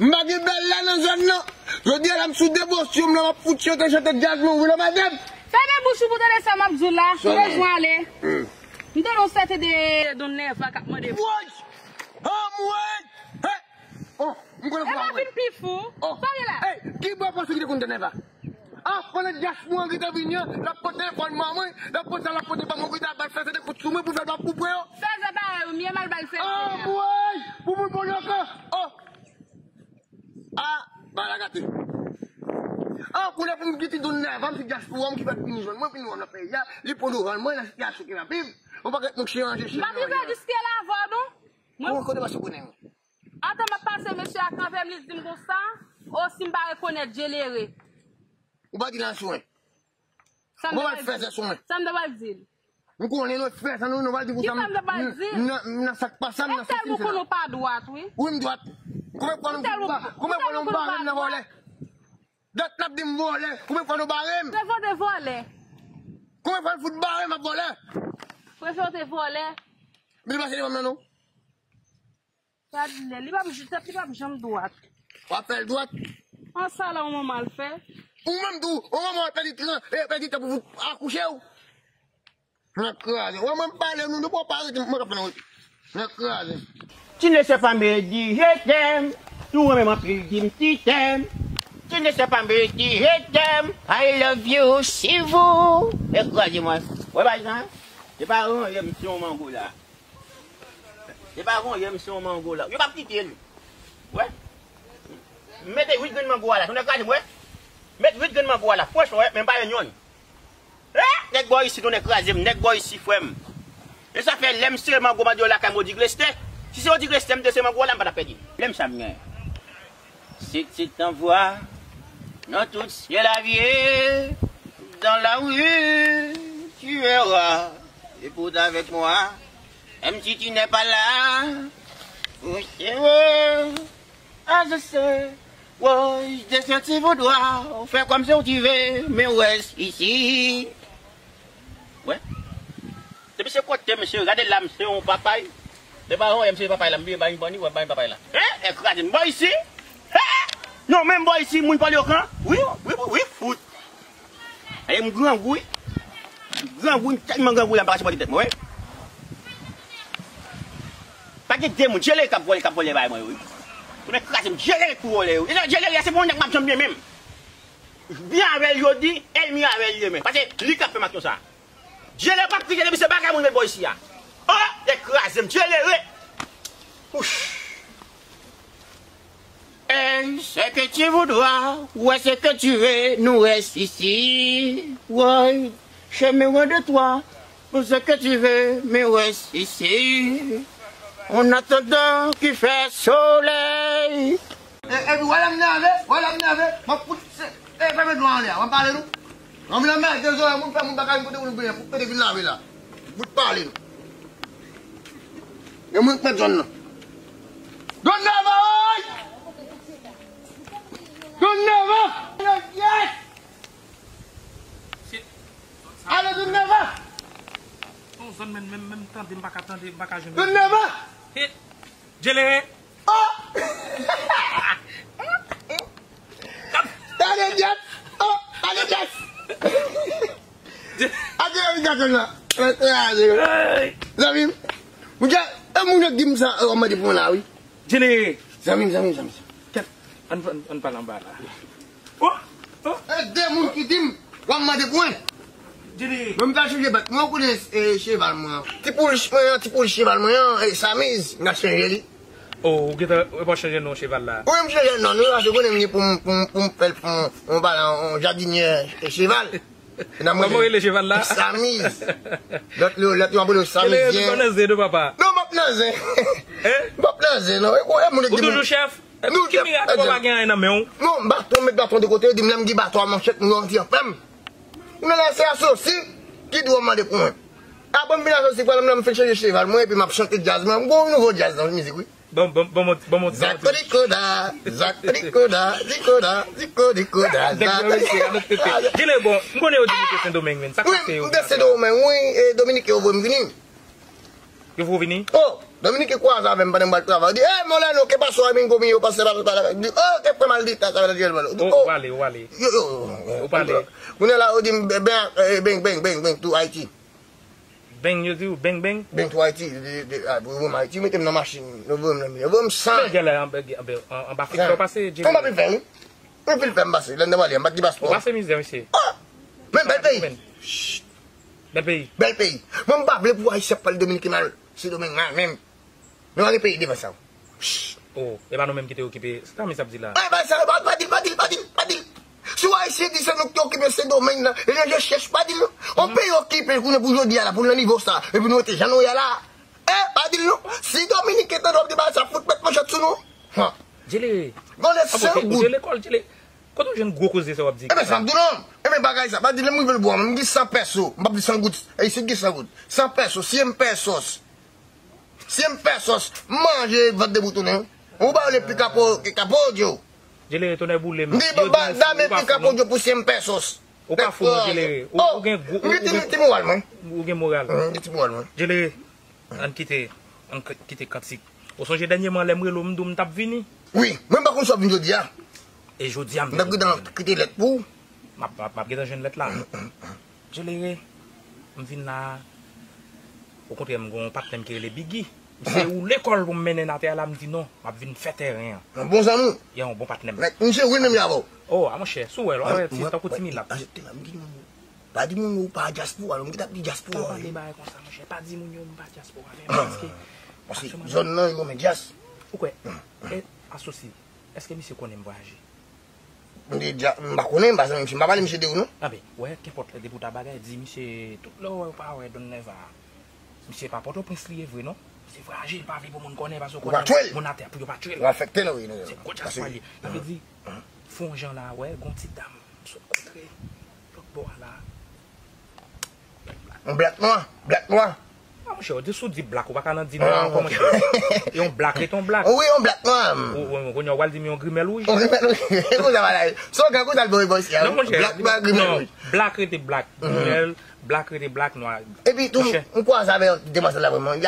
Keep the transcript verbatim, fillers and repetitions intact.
M pa gen bèl la nan zòn nan. Jodi a la m sou devosyon m la, m ap fout chante, chante djaz mwen, wi, la, madanm. Fèmen bouch ou pou tande sa m ap di w la. Ou bezwen ale. M tande yon sèten de Don Nèva k ap mande. Woy! Anmwey! Hey! Oh, m konnen. Epa vin pi fou. Oh. Sa w ye la? Hey, ki bò panse ki te konn Don Nèva? Ah, pandan dyaspora an gentan vini an, l ap pote telefòn ban mwen, l ap pote sa, l ap pote ban mwen, ou gentan ap al fè sèten kout sou mwen pou fè l pa pou pran yo. Fèzè parèy ou, m ye m al ba l fèzè a. Anmwey! Pou moun pran yo ankò. Oh! Ah, bagay la gate. Ah, kounye a pou m gen ti Don Nèva, m se dyaspora m ki pa t vini jwenn mwen, vini wè m nan peyi a, li pran devan mwen nan sitiyasyon ke m ap viv. Yon pakèt moun k chanje chen. M ap rive jiske la avè w, non. Mwen kote pase konnen mwen. Atan m ap pase, mesye a kanpe m, li di m konsa, o si m pa rekonèt Djelere. Ou pa di l anyen sou mwen. Sa m te pral di l. Sa m te pral di l. M konnen nou fè sa, nou, nou pral di pou sa m nan, nan sa k pa sa m nan sesi sela. Ou tèlman konnen w pa dwat, wi. Wi, m dwat. Konbyen fwa nou, konbyen fwa nou bare m nan vòlè? Dat n ap di m vòlè. Konbyen fwa nou bare m? Prefere w te vòlè. Konbyen fwa nou fout bare m ap vòlè? Prefere w te vòlè. Men li pa se li menm nan, non. Gad lè, li p ap, tèt li p ap janm dwat. W ap fè l dwat. An sa la, yon manman l fè. Ou menm tou, yon manman w pèdi tan, e pèdi tan pou fout akouche w. Nan kraze. Ou wè mwen m pale nou, nou poko pa rete, mwen k ap fè nou rete. Nan kraze. Tu ne sais pas me dire je t'aime. Tou renmen m anpil, di m tu t'aimes. Tu ne sais pas me dire je t'aime. I love you, si vous. E kraze mwen. Wè pa jan. E pa yon, se yon mango la. Se pa konyen, misye yon mango la. Yo p ap kite l. Wè. M mete uit grenn mango a la. Tonnè kraze m, wè. Met uit grenn mango a la. Franchman, wè, men m pa jwenn yonn. Eh! Nèg bò isi, tonnè kraze m. Nèg bò isi, frè m. E sa fè lè m sere mango, m ap di yo lakay m Odi Glestè. Si se Odi Glestè m te sere mango a la, m pa t ap pèdi. Lè m sa m gen. Si tu t'envoies dans tout ciel avié, dans la rue, tu verras, et pour avec moi, même si tu n'es pas là, pour suivre, ah, je sais, ouais, je sais, tu voudras, faire comme si tu veux, mais reste ici. Wè. Depi se kote, mesye, gade la, misye yon papay. Se pa yon, misye papay la, m bliye bay yon banni, wè, bay papay la. Hein? E kraze m bò isi? Hein? Non, menm bò isi, moun pale yo kan? Wi, wi, wi, wi, fout. Aye, m grangou, wi. M grangou, m tèlman grangou la, m pa ka sipòte tèt mwen, wi. Pa gen de moun, Djelere k ap vòlè, k ap vòlè bay mwen yo, wi. Tonnè kraze m, Djelere pou vòlè yo. E Djelere a, se pa yon nèg m ap janm byen menm. Byen avè l, yo di, ènmi avè l, li renmen. Paske li k ap fè m aksyon sa. Djelere p ap kite depi se bagay moun met bò isi a. Oh, e kraze m, Djelere. Ouch. Et ce que tu voudras, ouais, ce que tu veux, nous reste ici. Ouais, je me rends de toi, pour ce que tu veux, mais reste ici. En attendant qu'il fait soleil. E, epi wè lè m nève, wè lè m nève, m ap fout se, e, fèmen dlo anlè a, w ap pale nou. Anvi nan mède zòrèy moun, fè moun pa ka vin kote moun byen, pou pete vin lave la. Bout pale nou. Gen moun k mèt zòn nan. Don Nèva, woy! Don Nèva! Yes! Ale Don Nèva! Yon zòn menm, menm, menm tande, m pa ka tande, m pa ka jwenn. Don Nèva! Djelere! Oh! Tande dyèt! Oh! Tande dyèt! Ate yon gason la. Zanmi m. Moun sa, e moun yo di m sa, e w ap mande pou mwen la, wi. Djelere! Zanmi m, zanmi m, zanmi m. Kèt, ann, ann, ann pale anba la. Oh! Oh! E de moun ki di m, w ap mande pou mwen. Djelere! Mwen m ta chanje bèt mwen, ou konnen, e, cheval mwen an. Ti poul ch-, mwen an, ti poul cheval mwen an, e, Samiz, m ta chanje li. Oh, ou gentan, ou pa chanje non cheval la? Wi, m chanje non li, paske konnen m gen pou m, pou m, pou m fè l pou m, pou m pale yon jadinyè, e, cheval. Kòman w rele cheval la? Samiz. Lòt yo, lòt yo ap rele w Samizyen. Djelere, ou nan zen tou, papa? Non, m p ap nan zen. Hein? M p ap nan zen, non. E, e, moun yo di m. Ou toujou chèf? Epi ki mirak ou pa gen anyen nan men w? Non, baton, m met baton de kote, yo di m lè m gen baton a manchèt, moun yo anvi anfè m. Ou nan lase asosi, ki dwe w mande pou mwen? Apre m vin asosi, pral m nan m fin chanje cheval mwen, epi m ap chante djaz mwen. M gon nouvo djaz nan mizik, wi. Bon, bon, bon, bon, bon, bon. Zakodi koda, zakodi koda, dikoda, dikodi koda, zakodi koda. Djelere, bon, m konnen yo di nou te Sendomeng, men sa k pase yo? Wi, m te Sendomeng, wi, e Dominiken yo voye m vini. Yo voye w vini? Oh! Dominiken kwaze avè m pandan m pral travay. Yo di, "Ey, Molèno, ke paso a, mingo mio, pase pa, pa, pa." Di, "Oh, ke fè maldita, sa vle di, oh." Ou pale, ou pale. Yo, yo, yo, yo. Ou pale. Kounye a la, yo di m, "Ben, ben, ben, ben, ben, ben, to Haiti." Beng, yo di w, beng, beng. Beng to Haiti, de, de, a, voye m Haiti, mete m nan machin, yo voye m nan milye, yo voye m san. Men gèlè anba, anba, anba fiksè w pase, Jimmy. Anba fiksè, wi. Anpil fè m pase, lè m te pale, m pa t gen paspò. Ou pase mizè, mesye. Ah! Men bèl peyi. Bèl peyi. Bèl peyi. Mwen, m pa vle pou Ayisyen ap pale Dominiken mal. Se Domeng la menm. Nou pa gen peyi devan sa. Oh, e pa nou menm ki te okipe. Se ta men sa ap di la. Ay, bay sa, pa, pa di l, pa di l, pa di l, pa di l. Si w Ayisyen di se nou ki te okipe Sendomeng nan, e jan je chèch, pa di l non. On peyi okipe kounye pou jodi a la, pou l nan nivo sa, epi nou rete jan nou ye a la. Eh, pa di l non. Si Dominiken tande w ap di bagay sa, fout mèt manchèt sou nou. Ha. Djelere. Gade san goud. Djelere kòl, Djelere. Kote w jwenn gwo koze sa w ap di? Enben, sa m di w non. Enben, bagay sa, pa di l, lè m rive l bò, m gen san pèso. M p ap di san goud. E isit gen san goud. San pèso, cien pesos. Cien pesos. M manje vant de boutounen. Ou ba yo le pica po-, pica pollo. Djelere, tonè boule m. M di, ba, dame pica pollo pou cien pesos. Ou pa fou non, Djelere. Ou gen gwo, ou gen ti moral, mwen. Ou gen moral. M gen ti moral, mwen. Djelere, ann kite, ann k-, kite kantik. Ou sonje dènyèman lè m rele w, m di w m t ap vini? Wi, mwen m pa konn si w ap vin jodi a. E jodi a m vini. M t ap gentan kite lèt pou ou. M ap, m ap, m ap gentan jwenn lèt la. Djelere, m vin la. Okontrè, m gen yon patnè m ki rele Biggy. Misye woule kò l pou m mennen n atè a la, m di non, m ap vin fè tèren an. Yon bon zanmi w. Yon bon patnè m. Nèg, misye wi menm jan avè w. Oh, a monchè, si w wè l, w a wè ti, tankou ti milat. Achte la, m di non. Pa di moun yo w pa dyaspora, non, m gentan ap di dyaspora. Pa pale bagay konsa, monchè. Pa di moun yo m pa dyaspora, men paske, paske zòn nan, yo renmen dyas. Ou kwè? E Asosi, èske misye konnen m vwayaje? M di dya-, m pa konnen, m pa zanmi misye, m pa pale misye de ou, non. Anben, wè, kenpòt, depi w ta bagay, di misye, tout lè w wè, w pa wè Don Nèva. Misye pa Pòtoprens li ye vre, non. Misye vwayaje, li pa vle pou moun konnen, paske w konnen moun atè, pou yo pa tchwe l. Ou afekte l, wi, non. Se gwo dyaspora li ye. Sa vle di, fè yon jan la, wè, gon ti dam, m sot kontre, lòt bò a la. Yon blak nwa, blak nwa. A, monchè, w di, si w di blak, ou pa ka nan di nwa ankò, monchè. Yon blak rete yon blak. Wi, yon blak nwa. Ou, ou, kounye a w al di m yon grimèl wouj. Yon grimèl wouj. E konsa bagay. Slogan konsa l voye bò isi a, wi. Non, monchè. Blak nwa, grimèl wouj. Non, blak rete blak. Grimèl, blak rete blak, nwa. Epi tou, m kwaze avè demwazèl la vrèman.